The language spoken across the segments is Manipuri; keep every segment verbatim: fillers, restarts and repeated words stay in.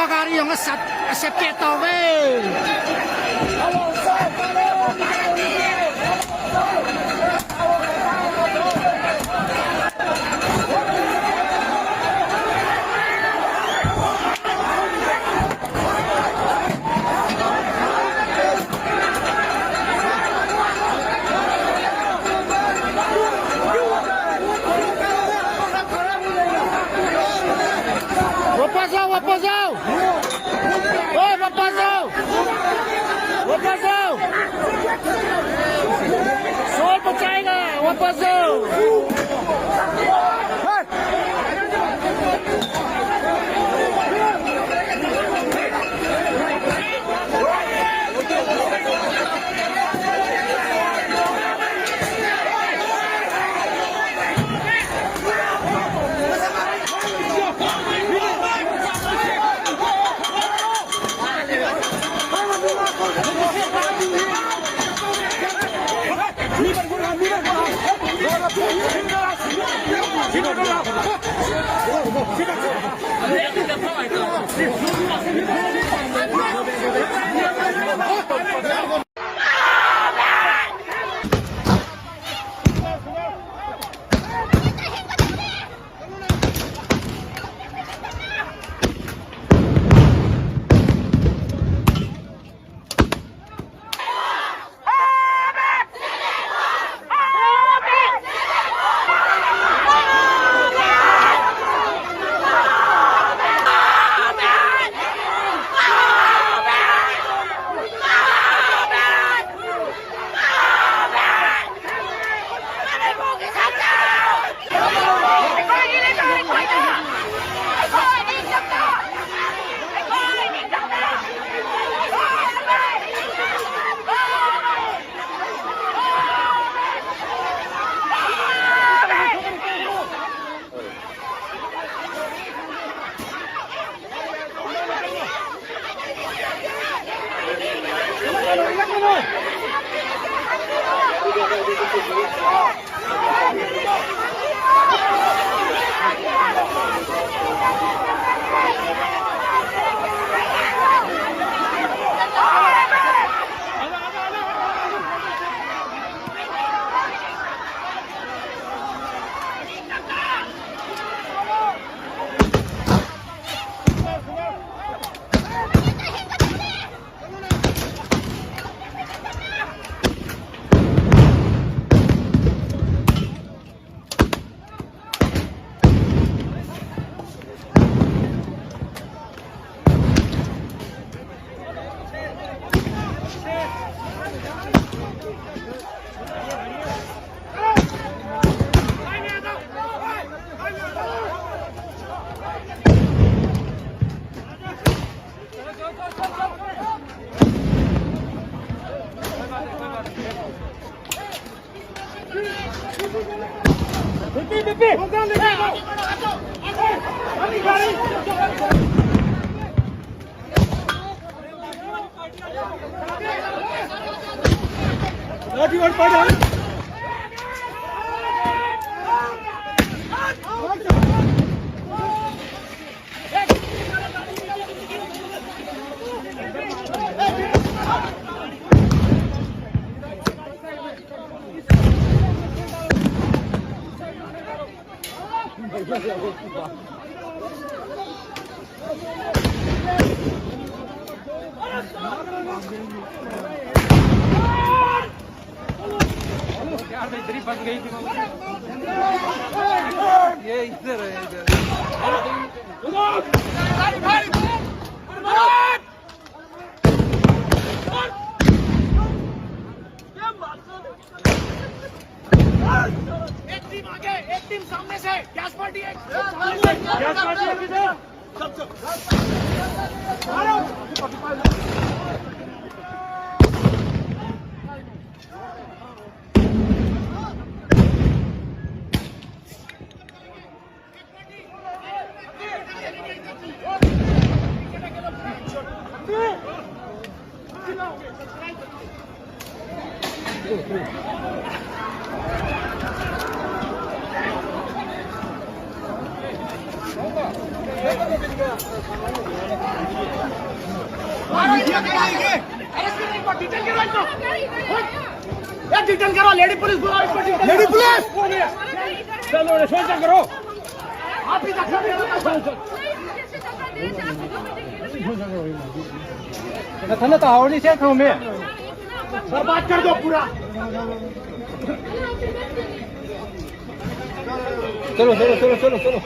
ꯒꯥꯔꯤ ꯑꯃꯒ ꯆꯠ-, ꯆꯠꯀꯦ ꯇꯧꯋꯦ꯫ ꯋꯥꯄꯁ ꯖꯥꯎ, ꯋꯥꯄꯁ ꯖꯥꯎ꯫ ओए, वापस जाओ। वापस जाओ। शोर मचाएगा, वापस जाओ। यार, इधर ही फंस गई थी। ये इधर है, इधर। एक टीम आगे, एक टीम सामने से। गैस पार्टी है। गैस पार्टी है, किधर? डिटेन करो, लेडी पुलिस बुलाओ, इसको डिटेन लेडी पुलिस। चलो रे, सोचा करो। आप ही तक ꯅꯊꯟꯗ ꯇꯥꯍꯧꯔꯗꯤ ꯁꯦ ꯈꯪꯉꯝꯃꯦ꯫ बर्बाद कर दो पूरा। चलो, चलो, चलो, चलो, चलो।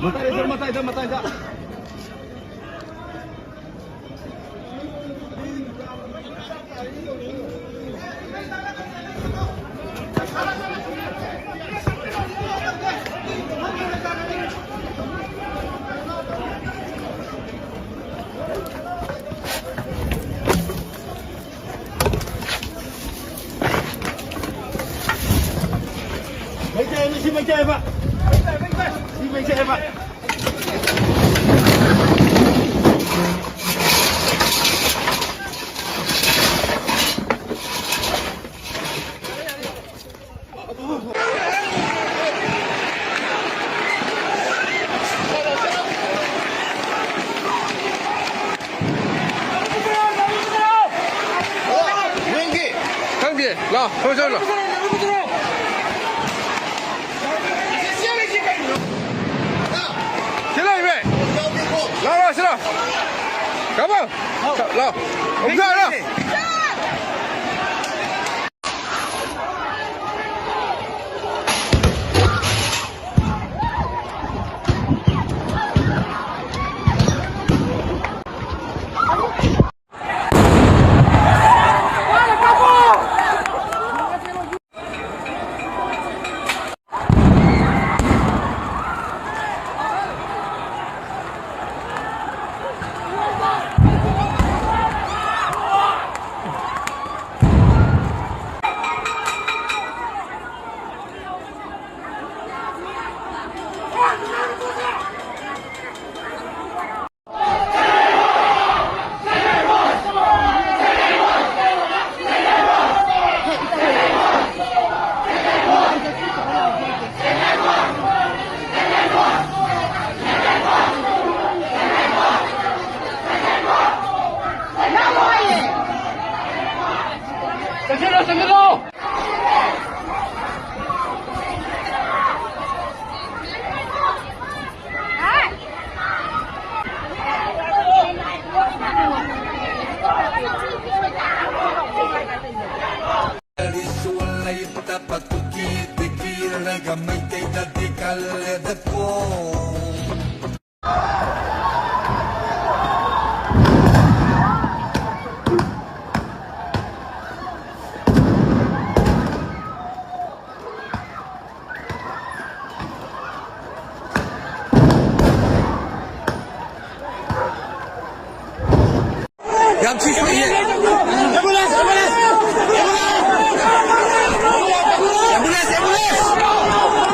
मत आ, इधर मत आ, इधर मत आ, इधर। ꯁꯤ ꯃꯩ ꯆꯥꯏꯕ꯫ ꯁꯤ ꯃꯩ ꯆꯥꯏꯕ꯫ ꯈꯪꯗꯦ꯫ ꯂꯥꯎ, ꯊꯣꯛꯂꯛꯑꯣ, ꯊꯣꯛꯂꯛꯑꯣ꯫ ꯁꯤ ꯂꯩꯃꯦ꯫ ꯂꯥꯎ, ꯂꯥꯎ, ꯁꯤ ꯂꯥꯎ꯫ ꯀꯃꯣꯟ꯫ ꯂꯥꯎ꯫ ꯑꯃꯨꯛ ꯂꯥꯎ꯫ ꯔꯤꯆꯨꯋꯦꯜ ꯂꯩꯇꯕ ꯀꯨꯀꯤ ꯇꯤꯀꯤ ꯂꯩꯔꯒ ꯃꯩꯇꯩꯗꯗꯤ ꯀꯜꯂꯦꯗꯀꯣ꯫ ꯌꯥꯝ ꯊꯤ ꯁꯣꯛꯏꯍꯦ꯫ Ambulance, ambulance! Ambulance, ambulance!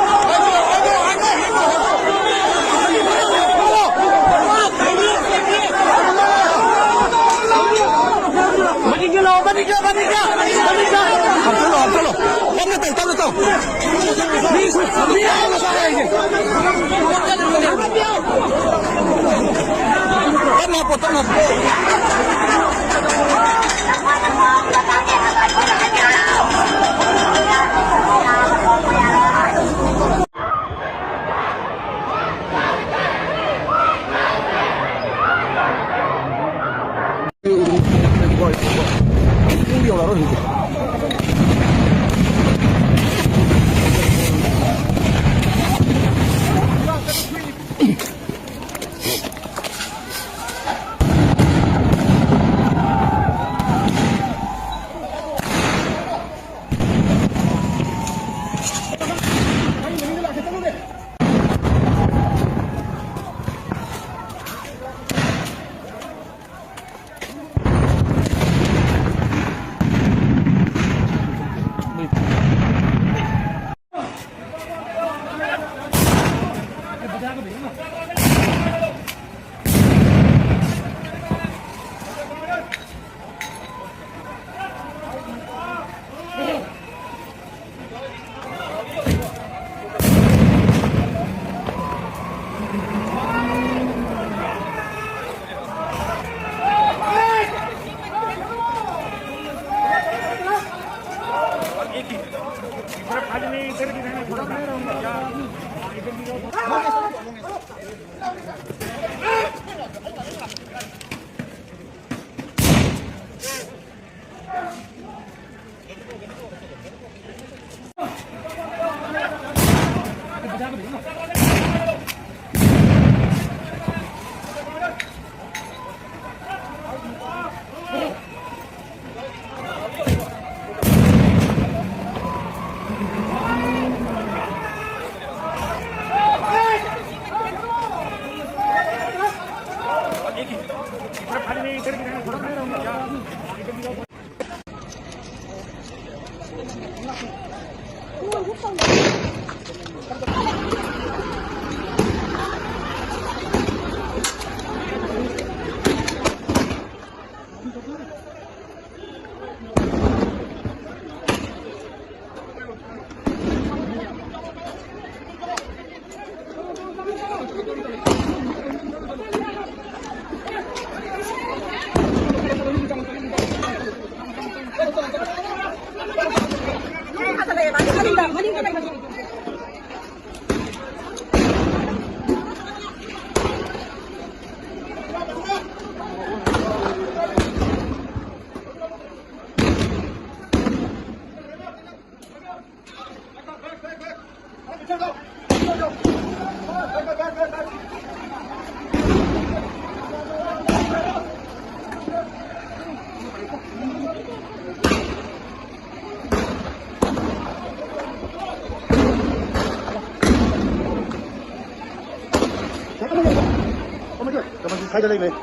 ꯀꯃꯟꯁꯤ ꯁ꯭ꯋꯥꯏꯗ ꯂꯩꯕꯅꯦ꯫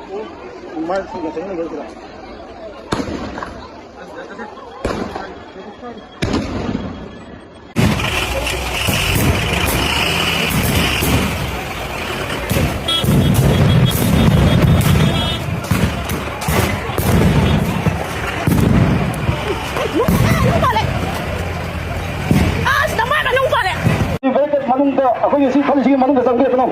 ꯃꯥ ꯁꯤꯒ ꯆꯪꯉ ꯂꯩꯕ ꯁꯤꯗ꯫ ꯕ꯭ꯔꯦꯀꯦꯠ ꯃꯅꯨꯡꯗ ꯑꯩꯈꯣꯏꯒꯤ ꯁꯤ ꯊꯜꯂꯤꯁꯤꯒꯤ ꯃꯅꯨꯡꯗ ꯆꯪꯕꯤꯔꯛꯀꯅꯨ꯫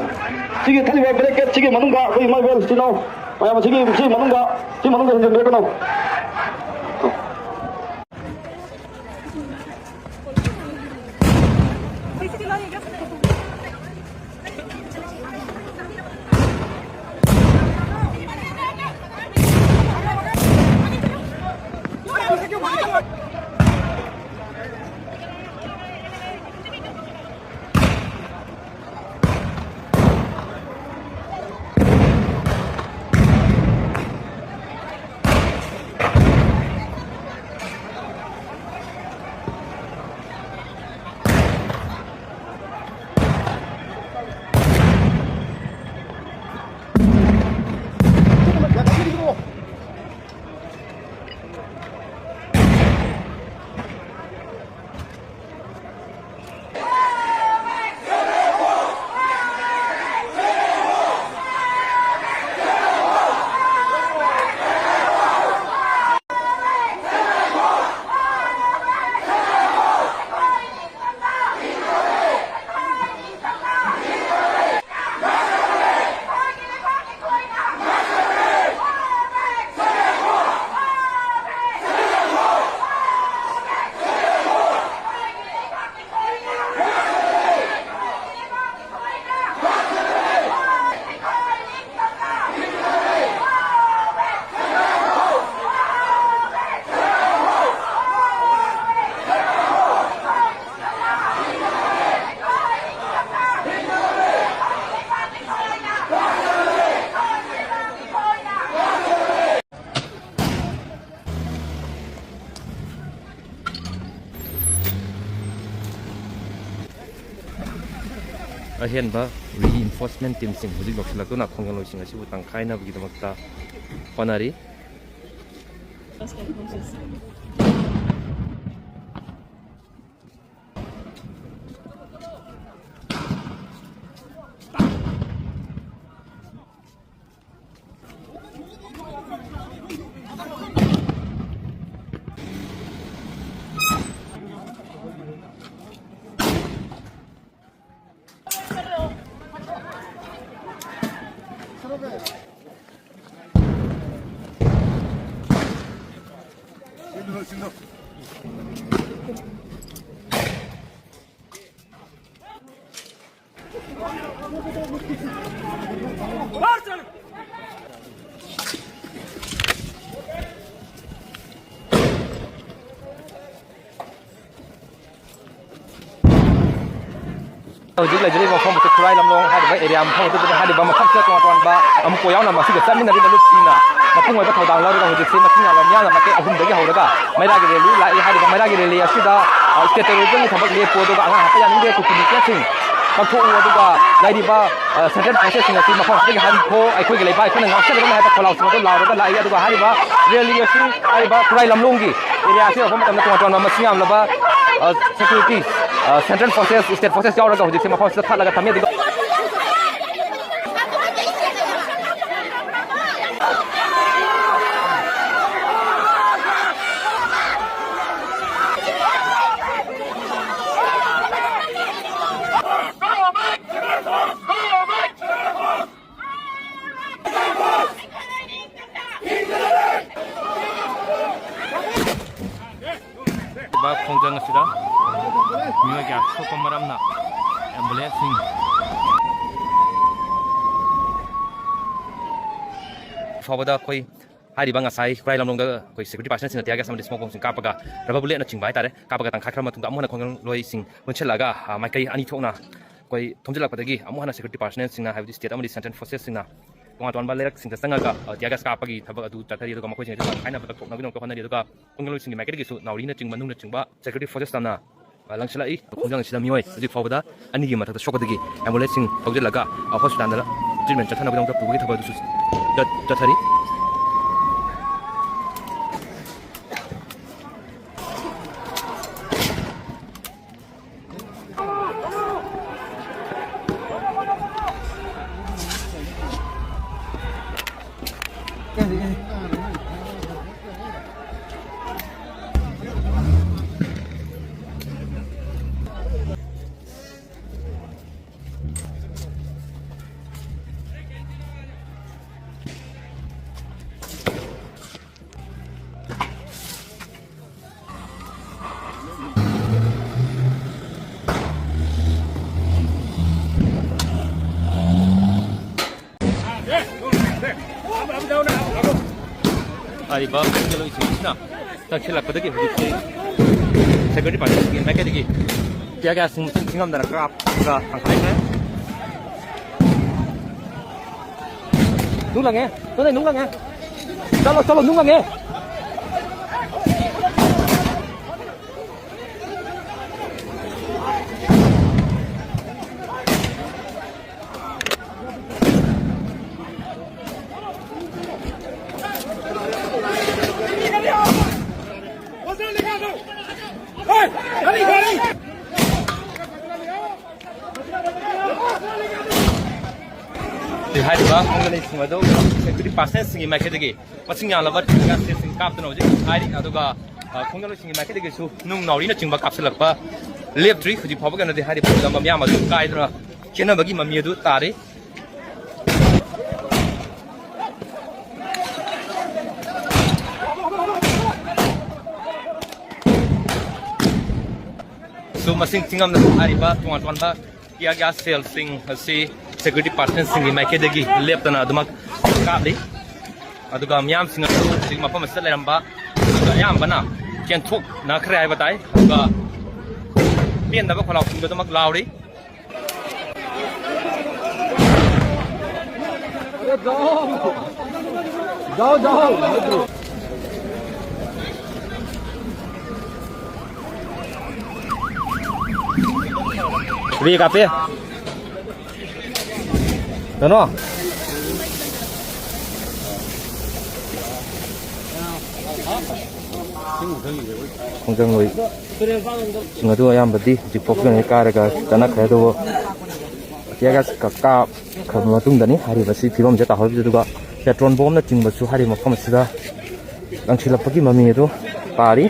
ꯁꯤꯒꯤ ꯊꯜꯂꯤꯕ ꯕ꯭ꯔꯦꯀꯦꯠꯁꯤꯒꯤ ꯃꯅꯨꯡꯗ ꯑꯩꯈꯣꯏ ꯏꯃꯥ ꯏꯕꯦꯜ ꯏꯆꯤꯜ ꯏꯅꯥꯎ ꯃꯌꯥꯝ ꯑꯁꯤꯒꯤ ꯁꯤ ꯃꯅꯨꯡꯗ ꯁꯤ ꯃꯅꯨꯡꯗ ꯍꯦꯟꯖꯤꯟꯕꯤꯔꯛꯀꯅꯨ꯫ ꯑꯍꯦꯟꯕ reinforcement teamꯁꯤꯡ ꯍꯧꯖꯤꯛ ꯂꯧꯁꯤꯜꯂꯛꯇꯨꯅ ꯈꯣꯡꯖꯪꯂꯣꯏꯁꯤꯡ ꯑꯁꯤꯕꯨ ꯇꯪꯈꯥꯏꯅꯕꯒꯤꯗꯃꯛꯇ ꯍꯣꯠꯅꯔꯤ꯫ ꯍꯧꯖꯤꯛ ꯂꯩꯖꯔꯤꯕ ꯃꯐꯝ ꯑꯁꯤ ꯈꯨꯔꯥꯏ ꯂꯝꯂꯣꯡ ꯍꯥꯏꯔꯤꯕ ꯑꯦꯔꯤꯌꯥ ꯃꯐꯝ ꯑꯗꯨꯗ ꯍꯥꯏꯔꯤꯕ ꯃꯐꯝꯁꯤꯗ ꯇꯣꯉꯥꯟ ꯇꯣꯉꯥꯟꯕ ꯑꯃꯨꯛ ꯌꯥꯎꯅ ꯃꯁꯤꯗ ꯆꯠꯃꯤꯟꯅꯔꯤꯕ ꯂꯨꯞꯁꯤꯡꯅ ꯃꯄꯨꯡ ꯑꯣꯏꯕ ꯊꯧꯗꯥꯡ ꯂꯧꯔꯒ ꯍꯧꯖꯤꯛꯁꯤ ꯃꯁꯤꯡ ꯌꯥꯝꯕ ꯃꯤꯌꯥꯝꯅ ꯃꯥꯏꯀꯩ ꯑꯍꯨꯝꯗꯒꯤ ꯍꯧꯔꯒ ꯃꯩꯔꯥꯒꯤ ꯔꯦꯂꯤ ꯂꯥꯛꯏ꯫ ꯍꯥꯏꯔꯤꯕ ꯃꯩꯔꯥꯒꯤ ꯔꯦꯂꯤ ꯑꯁꯤꯗ, ꯑ, state ꯇꯦꯔꯣꯔꯤꯖꯝꯒꯤ ꯊꯕꯛ ꯂꯦꯞꯄꯨ, ꯑꯗꯨꯒ ꯑꯉꯥꯡ ꯍꯥꯠꯄ ꯌꯥꯅꯤꯡꯗꯦ, ꯀꯨꯀꯤ ꯃꯤꯀꯦꯠꯁꯤꯡ ꯀꯛꯊꯣꯛꯎ, ꯑꯗꯨꯒ ꯂꯩꯔꯤꯕ, ꯑ, ꯁꯦꯟꯇ꯭ꯔꯦꯜ ꯐꯣꯔꯁꯦꯁꯁꯤꯡ ꯑꯁꯤ ꯃꯐꯝ ꯑꯁꯤꯗꯒꯤ ꯍꯟꯈꯣ, ꯑꯩꯈꯣꯏꯒꯤ ꯂꯩꯕꯥꯛ ꯑꯩꯈꯣꯏꯅ ꯉꯥꯛꯆꯒꯗꯕꯅꯤ ꯍꯥꯏꯕ ꯈꯣꯜꯂꯥꯎꯁꯤꯡ ꯑꯗꯨ ꯂꯥꯎꯔꯒ ꯂꯥꯛꯏ꯫ ꯑꯗꯨꯒ ꯍꯥꯏꯔꯤꯕ ꯔꯦꯂꯤ ꯑꯁꯤ ꯍꯥꯏꯔꯤꯕ ꯈꯨꯔꯥꯏ ꯂꯝꯂꯣꯡꯒꯤ ꯑꯦꯔꯤꯌꯥ ꯑꯁꯤ ꯌꯧꯔꯛꯄ ꯃꯇꯝꯗ ꯇꯣꯉꯥꯟ ꯇꯣꯉꯥꯟꯕ ꯃꯁꯤꯡ ꯌꯥꯝꯂꯕ, ꯑ, ꯁꯦꯀ꯭ꯌꯨꯔꯤꯇꯤ, ꯑ, ꯁꯦꯟꯇ꯭ꯔꯦꯜ ꯐꯣꯔꯁꯦꯁ, ꯁ꯭ꯇꯦꯠ ꯐꯣꯔꯁꯦꯁ ꯌꯥꯎꯔꯒ ꯍꯧꯖꯤꯛꯁꯦ ꯃꯐꯝ ꯑꯁꯤꯗ ꯊꯠꯂꯒ ꯊꯝꯃꯤ꯫ ꯑꯗꯨꯒ ꯈꯣꯡꯖꯪ ꯑꯁꯤꯗ ꯃꯤꯑꯣꯏ ꯀꯌꯥ ꯁꯣꯛꯄ ꯃꯔꯝꯅ ꯑꯦꯝꯕꯨꯂꯦꯟꯁꯁꯤꯡ ꯐꯥꯎꯕꯗ ꯑꯩꯈꯣꯏ ꯍꯥꯏꯔꯤꯕ ꯉꯁꯥꯏ ꯈꯨꯔꯥꯏ ꯂꯝꯂꯣꯡꯗ ꯑꯩꯈꯣꯏ ꯁꯦꯀ꯭ꯌꯨꯔꯤꯇꯤ ꯄꯥꯔꯁꯟꯁꯤꯡꯅ tear gas ꯑꯃꯗꯤ smoke bombꯁꯤꯡ ꯀꯥꯞꯄꯒ rubber bulletꯅꯆꯤꯡꯕ ꯍꯥꯏꯇꯥꯔꯦ, ꯀꯥꯞꯄꯒ ꯇꯪꯈꯥꯏ ꯈꯔ ꯃꯇꯨꯡꯗ ꯑꯃꯨꯛ ꯍꯟꯅ ꯈꯣꯡꯖꯪꯂꯣꯏꯁꯤꯡ ꯄꯨꯟꯁꯤꯜꯂꯛꯑꯒ, ꯑ, ꯃꯥꯏꯀꯩ ꯑꯅꯤ ꯊꯣꯛꯅ ꯑꯩꯈꯣꯏ ꯊꯣꯝꯖꯤꯜꯂꯛꯄꯗꯒꯤ ꯑꯃꯨꯛ ꯍꯟꯅ ꯁꯦꯀ꯭ꯌꯨꯔꯤꯇꯤ ꯄꯥꯔꯁꯅꯦꯜꯁꯤꯡꯅ, ꯍꯥꯏꯕꯗꯤ ꯁ꯭ꯇꯦꯠ ꯑꯃꯗꯤ ꯁꯦꯟꯇ꯭ꯔꯦꯜ ꯐꯣꯔꯁꯦꯁꯁꯤꯡꯅ ꯇꯣꯉꯥꯟ ꯇꯣꯉꯥꯟꯕ ꯂꯩꯔꯛꯁꯤꯡꯗ ꯆꯪꯉꯒ, ꯑ, tear gas ꯀꯥꯞꯄꯒꯤ ꯊꯕꯛ ꯑꯗꯨ ꯆꯠꯊꯔꯤ꯫ ꯑꯗꯨꯒ ꯃꯈꯣꯏꯁꯤꯡ ꯑꯗꯨ ꯇꯪꯈꯥꯏꯅꯕ ꯇꯛꯊꯣꯛꯅꯕꯒꯤꯗꯃꯛꯇ ꯍꯣꯠꯅꯔꯤ꯫ ꯑꯗꯨꯒ ꯈꯣꯡꯖꯪꯂꯣꯏꯁꯤꯡꯒꯤ ꯃꯥꯏꯀꯩꯗꯒꯤꯁꯨ ꯅꯥꯎꯔꯤꯅꯆꯤꯡꯕ, ꯅꯨꯡꯅꯆꯤꯡꯕ ꯁꯦꯀ꯭ꯌꯨꯔꯤꯇꯤ ꯐꯣꯔꯁꯦꯁ ꯇꯝꯅ ꯂꯪꯁꯤꯜꯂꯛꯏ꯫ ꯈꯣꯡꯖꯪ ꯑꯁꯤꯗ ꯃꯤꯑꯣꯏ ꯍꯧꯖꯤꯛ ꯐꯥꯎꯕꯗ ꯑꯅꯤꯒꯤ ꯃꯊꯛꯇ ꯁꯣꯛꯄꯗꯒꯤ ambulance ꯁꯤꯡ ꯊꯧꯖꯤꯜꯂꯒ, ꯑ, hospital ꯗ treatment ꯆꯠꯊꯅꯕꯒꯤꯗꯃꯛꯇ ꯄꯨꯕꯒꯤ ꯊꯕꯛ ꯑꯗꯨꯁꯨ ꯆꯠ-, ꯆꯠꯊꯔꯤ꯫ ꯍꯥꯏꯔꯤꯕ ꯈꯣꯡꯖꯪꯂꯣꯏꯁꯤꯡ ꯑꯁꯤꯅ ꯆꯪꯁꯤꯜꯂꯛꯄꯗꯒꯤ ꯍꯧꯖꯤꯛꯇꯤ security personnelꯁꯤꯡꯒꯤ ꯃꯥꯏꯀꯩꯗꯒꯤ tear gasꯁꯤꯡ ꯃꯁꯤꯡ ꯊꯤꯉꯝꯗꯅ ꯀꯥꯞꯂꯒ ꯊꯥꯡꯒꯠꯈ꯭ꯔꯦ꯫ ꯅꯨꯡ ꯂꯪꯉꯦ꯫ ꯅꯣꯏ ꯅꯨꯡ ꯂꯪꯉꯦ꯫ ꯆꯠꯂꯣ, ꯆꯠꯂꯣ, ꯅꯨꯡ ꯂꯪꯉꯦ꯫ ꯍꯥꯏꯔꯤꯕ ꯈꯣꯡꯖꯪꯂꯣꯏꯁꯤꯡ ꯑꯗꯨ security personnelꯁꯤꯡꯒꯤ ꯃꯥꯏꯀꯩꯗꯒꯤ ꯃꯁꯤꯡ ꯌꯥꯝꯂꯕ tear gasꯁꯤꯡ ꯀꯥꯞꯇꯨꯅ ꯍꯧꯖꯤꯛ ꯍꯥꯏꯔꯤ꯫ ꯑꯗꯨꯒ, ꯑ, ꯈꯣꯡꯖꯪꯂꯣꯏꯁꯤꯡꯒꯤ ꯃꯥꯏꯀꯩꯗꯒꯤꯁꯨ ꯅꯨꯡ ꯅꯥꯎꯔꯤꯅꯆꯤꯡꯕ ꯀꯥꯞꯁꯤꯜꯂꯛꯄ ꯂꯦꯞꯇ꯭ꯔꯤ꯫ ꯍꯧꯖꯤꯛ ꯐꯥꯎꯕꯒꯤ ꯑꯣꯏꯅꯗꯤ ꯍꯥꯏꯔꯤꯕ ꯂꯝ ꯃꯌꯥꯝ ꯑꯗꯨ ꯀꯥꯏꯗꯨꯅ ꯆꯦꯟꯅꯕꯒꯤ ꯃꯃꯤ ꯑꯗꯨ ꯇꯥꯔꯤ꯫ ꯁꯨ ꯃꯁꯤꯡ ꯊꯤꯉꯝꯗꯅ ꯍꯥꯏꯔꯤꯕ ꯇꯣꯉꯥꯟ ꯇꯣꯉꯥꯟꯕ tear gas shellꯁꯤꯡ ꯑꯁꯤ security personnelꯁꯤꯡꯒꯤ ꯃꯥꯏꯀꯩꯗꯒꯤ ꯂꯦꯞꯇꯅ ꯑꯗꯨꯃꯛ ꯀꯥꯞꯂꯤ꯫ ꯑꯗꯨꯒ ꯃꯤꯌꯥꯝꯁꯤꯡ ꯑꯗꯨ ꯍꯧꯖꯤꯛ ꯃꯐꯝ ꯑꯁꯤꯗ ꯂꯩꯔꯝꯕ ꯑꯌꯥꯝꯕꯅ ꯆꯦꯟꯊꯣꯛꯅꯈ꯭ꯔꯦ ꯍꯥꯏꯕ ꯇꯥꯏ꯫ ꯑꯗꯨꯒ ꯄꯦꯟꯗꯕ ꯈꯣꯜꯂꯥꯎꯁꯤꯡꯗꯨ ꯑꯗꯨꯃꯛ ꯂꯥꯎꯔꯤ꯫ जाओ, जाओ। ꯄꯦ ꯀꯥꯞꯄꯦ꯫ ꯀꯩꯅꯣ? ꯈꯣꯡꯖꯪ ꯂꯣꯏ꯫ ꯁꯤꯡ ꯑꯗꯨ ꯑꯌꯥꯝꯕꯗꯤ ꯍꯧꯖꯤꯛ ꯐꯥꯎꯒꯤ ꯑꯣꯏꯅ ꯀꯥꯏꯔꯒ ꯆꯠꯅꯈ꯭ꯔꯦ, ꯑꯗꯨꯕꯨ ꯇꯤꯌꯔ ꯒ꯭ꯌꯥꯁ ꯀꯥꯞꯈ꯭ꯔꯕ ꯃꯇꯨꯡꯗꯅꯤ ꯍꯥꯏꯔꯤꯕ ꯁꯤ ꯐꯤꯕꯝꯁꯦ ꯇꯥꯍꯧꯔꯤꯕꯁꯦ꯫ ꯑꯗꯨꯒ ꯄꯦꯇ꯭ꯔꯣꯜ ꯕꯣꯝꯅꯆꯤꯡꯕꯁꯨ ꯍꯥꯏꯔꯤꯕ ꯃꯐꯝ ꯑꯁꯤꯗ ꯂꯪꯁꯤꯜꯂꯛꯄꯒꯤ ꯃꯃꯤ ꯑꯗꯨ ꯇꯥꯔꯤ꯫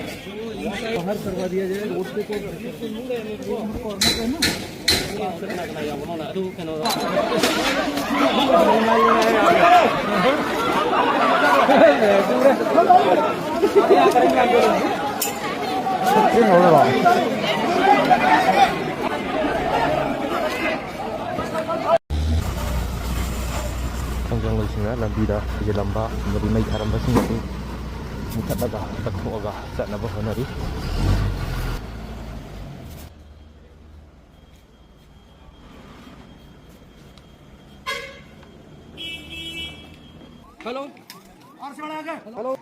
ꯈꯣꯡꯖꯪꯂꯣꯏꯁꯤꯡꯅ ꯂꯝꯕꯤꯗ ꯊꯤꯖꯤꯜꯂꯝꯕ ꯑꯃꯗꯤ ꯃꯩ ꯊꯥꯔꯝꯕꯁꯤꯡ ꯑꯗꯨ ꯃꯨꯊꯠꯂꯒ ꯀꯠꯊꯣꯛꯑꯒ ꯆꯠꯅꯕ ꯍꯣꯠꯅꯔꯤ꯫ ꯍꯜꯂꯣ꯫ ꯍꯜꯂꯣ꯫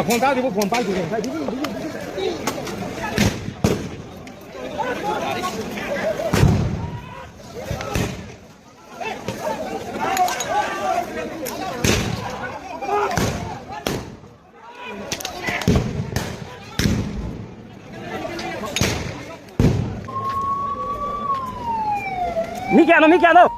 ꯐꯣꯟ ꯇꯥꯗ꯭ꯔꯤꯕꯣ? ꯐꯣꯟ ꯄꯥꯏꯗ꯭ꯔꯤꯕꯣ? ꯃꯤ ꯀꯌꯥꯅꯣ? ꯃꯤ ꯀꯌꯥꯅꯣ?